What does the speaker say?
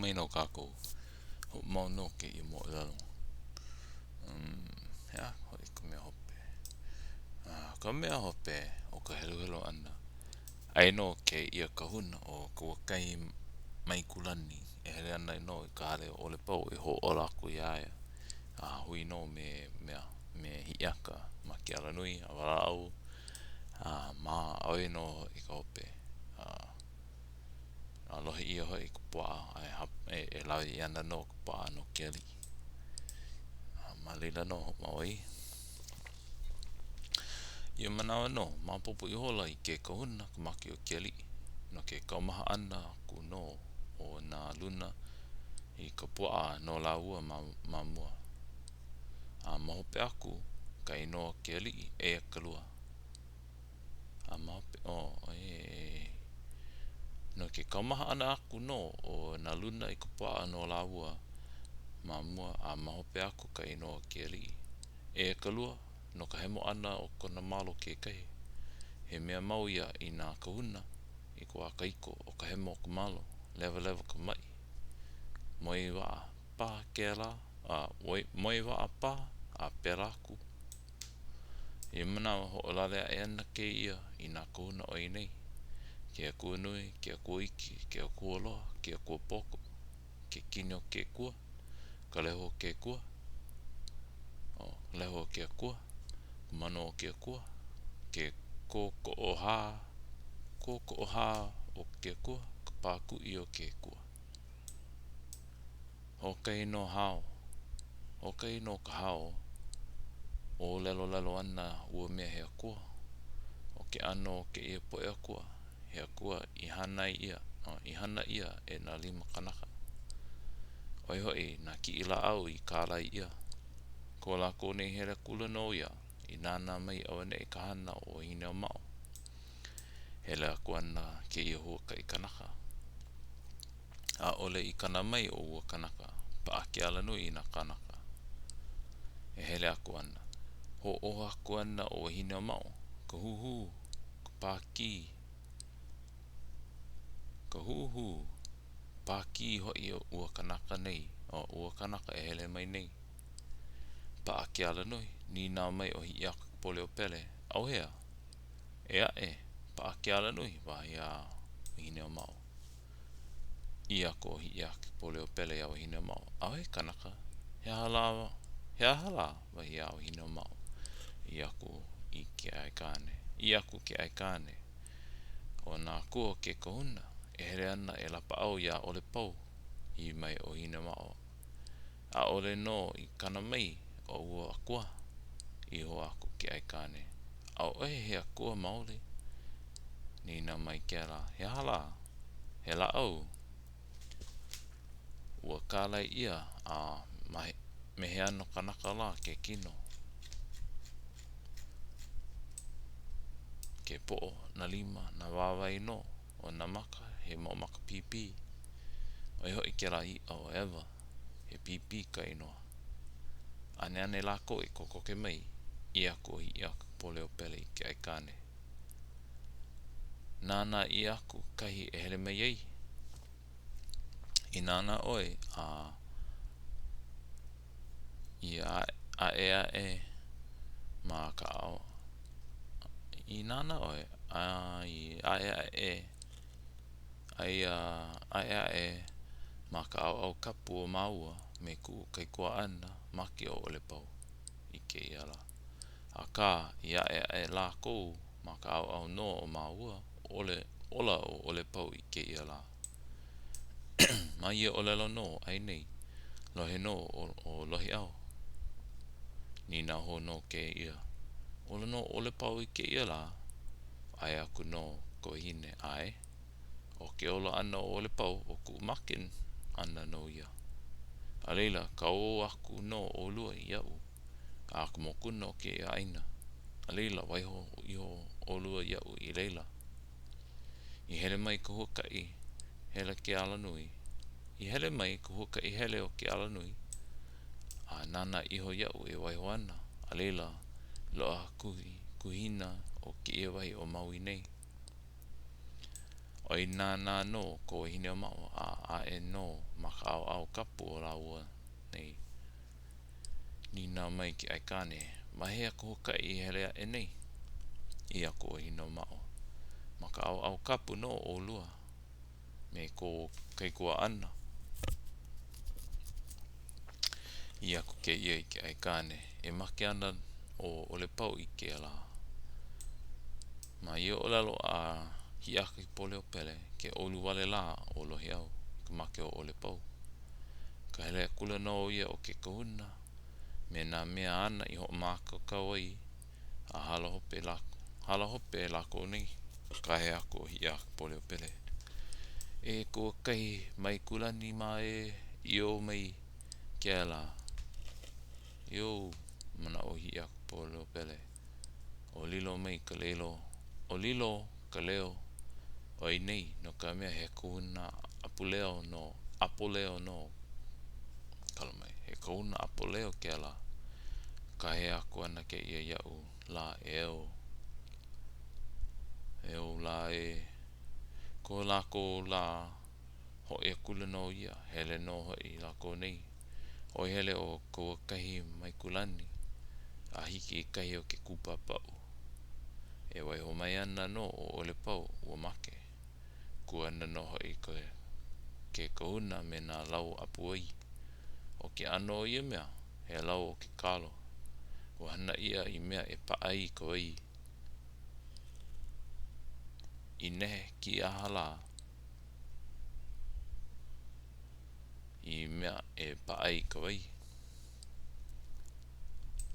mai nō kākou. Hoʻomau nō kēia moʻolelo. Um, he aha hoʻi ka mea hope? Uh, ka mea hope o ka heluhelu ʻana, aia nō kēia kahuna ʻo Kauakaimaikulani e hele ana nō i ka hale o ʻOlepau e hōʻola aku iā ia. A hui nō me mea, me Hiʻiaka ma ke alanui a walaʻau a ma ʻo ia nō hoʻi ka hope. A A lohe ʻia hoʻi ka puaʻa a e hap, e, e lawe ʻia ana nō ka puaʻa no ke aliʻi. A ma laila nō hoʻomau ai. Ia manawa nō, maopopo ihola i ke kahuna ka make o ke aliʻi, no ke kaumaha ʻana aku nō o nā luna i ka puaʻa no lāua ma, ma mua. A ma hope aku ka inoa o ke aliʻi, eia ka lua. A ma hope, oh, e, no ke kaumaha ʻana aku nō o nā luna i ka puaʻa no lāua ma mua a ma hope aku ka inoa o ke aliʻi. Eia ka lua, no ka hemo ʻana o kona malo kekahi. He mea mau ia i nā kahuna i ka wā kahiko ʻo ka hemo o ka malo, lewalewa ka maʻi. Moe waʻa paha kēlā, a moe waʻa paha, a pēlā aku. Ia manawa, hoʻolale aʻe ana kēia i nā kahuna o ia nei, ke akua nui, ke akua iki, ke akua loa, ke akua poko, ke kini o ke akua, ka lehu o ke akua, oh, lehu o ke akua, ka manu o ke akua, ke kōkoʻohā, kōkoʻohā o ke akua, ka pākuʻi o ke akua. Hoʻokahi nō hao, hoʻokahi nō ka hao, ʻōlelolelo ana ua mea he akua. ʻO ke ʻano o kēia poʻe akua, he akua i hānai ʻia, i hana ʻia e nā lima kanaka. ʻO ia hoʻi nā kiʻi lāʻau i kālai ʻia. Ko lākou nei hele akula nō ia i nānā mai auaneʻi ka hana o Wahineʻōmaʻo. Hele aku ana kēia huakaʻi kanaka. ʻAʻole i kana mai o ua kanaka, paʻa ke alanui i nā kānaka. E hele aku ana. Hōʻoho aku ana ʻo Wahineʻōmaʻo, ka huhū, ka pākī, ka huhū, pākī hoʻi o ua kanaka nei, o ua kanaka e hele mai nei. Paʻa ke alanui, nīnau mai ʻo Hiʻiakaikapoliopele, ʻAuhea? E aʻe, paʻa ke alanui, wahi a Wahineʻōmaʻo. ʻĪ aku ʻo Hiʻiakaikapoliopele iā Wahineʻōmaʻo, ʻAʻohe kanaka, he aha lā, he aha lā? wahi a Wahineʻōmaʻo. ʻĪ aku i ke aikāne, ʻī aku ke aikāne, ʻO nā akua o ke kahuna e hele ana e lapaʻau iā ʻOlepau, ʻī mai ʻo Wahineʻōmaʻo, ʻAʻole nō i kana mai o ua akua, i hou aku ke aikāne. ʻAʻohe he akua maoli. Nīnau mai kēlā, He aha lā? He lāʻau? Ua kālai ʻia a me he ʻano kanaka lā ke kino. Ke poʻo, nā lima, nā wāwae nō, ʻo nā maka, he mau maka pīpī. ʻO ia hoʻi kēlā iʻa ʻo ʻEwa, he pīpī ka inoa. ʻAneʻane lākou e kokoke mai, ʻī aku ʻo Hiʻiakaikapoliopele i ke aikāne. Nānā ʻia aku kahi e hele mai ai. I nānā ʻoe a i aʻeaʻe ma ka ʻao i nānā ʻoe a i aʻeaʻe aia aʻeaʻe ma ka ʻaoʻao kapu o māua me kuʻu kaikuaʻana make ʻo ʻOlepau i kēia lā. Akā, i aʻeaʻe lākou ma ka ʻaoʻao nō o māua, ʻole, ola ʻo ʻOlepau i kēia lā. Ma ia ʻōlelo nō ai nei, lohe nō ʻo Lohiʻau. Nīnau hou nō kēia, Ola nō ʻo ʻOlepau i kēia lā? ʻAe aku nō ka wahine, ʻAe. ʻO ke ola ʻana o ʻOlepau, ʻo kuʻu make ʻana nō ia. A laila, kauō aku nō ʻolua iaʻu a ka mokuna o kēia ʻāina. A laila, waiho iho ʻolua iaʻu i laila. I hele mai ka huakaʻi hele ke alanui, I hele mai ka huakaʻi hele o ke alanui, a nānā iho iaʻu e waiho ana, a laila, loaʻa kuhina o kēia wahi o Maui nei. ʻOi nānā nō ko Wahineʻōmaʻo a ʻaʻe nō ma ka ʻaoʻao kapu o lāua nei. Nīnau mai ke aikāne, Ma hea ka huakaʻi i hele aʻe nei? ʻĪ aku ʻo Wahineʻōmaʻo, Ma ka ʻaoʻao kapu nō o ʻolua me kō kaikuaʻana. ʻĪ aku kēia i ke aikāne, E make ana ʻo ʻOlepau i kēia lā. Ma ia ʻōlelo a Hiʻiakaikapoliopele, ke ʻolu wale lā o Lohiʻau i ka make o ʻOlepau. Ka hele akula nō ia o ke kahuna me nā mea āna i hoʻomākaukau ai a hala hope hala hope lākou nei. Kāhea aku ʻo Hiʻiakaikapoliopele, E Kauakaihimaikulani mā ē, i ō mai kēlā. Iō, manaʻo Hiʻiakaikapoliopele, o lilo mai ka lelo, o lilo ka leo o ia nei, no ka mea, he kahuna ʻapoleo nō, ʻapoleo nō, kala mai, he kahuna ʻapoleo kēlā. Kāhea aku ana kēia iaʻu lā e eo, e ō lā ē. Ko lākou lā hoʻi akula nō ia, hele nō hoʻi lākou nei. ʻOi hele ʻo Kauakahimaikulani a hiki i kahi o ke kupapaʻu. E waiho mai ana nō ʻo ʻOlepau, ua make. Kū ana nō hoʻi ke kahuna me nā lau ʻapu wai. ʻO ke ʻano o ia mea, he lau o ke kalo. Ua hana ʻia i mea e paʻa ai ka wai. I nehe kīʻaha lā i mea e paʻa ai ka wai.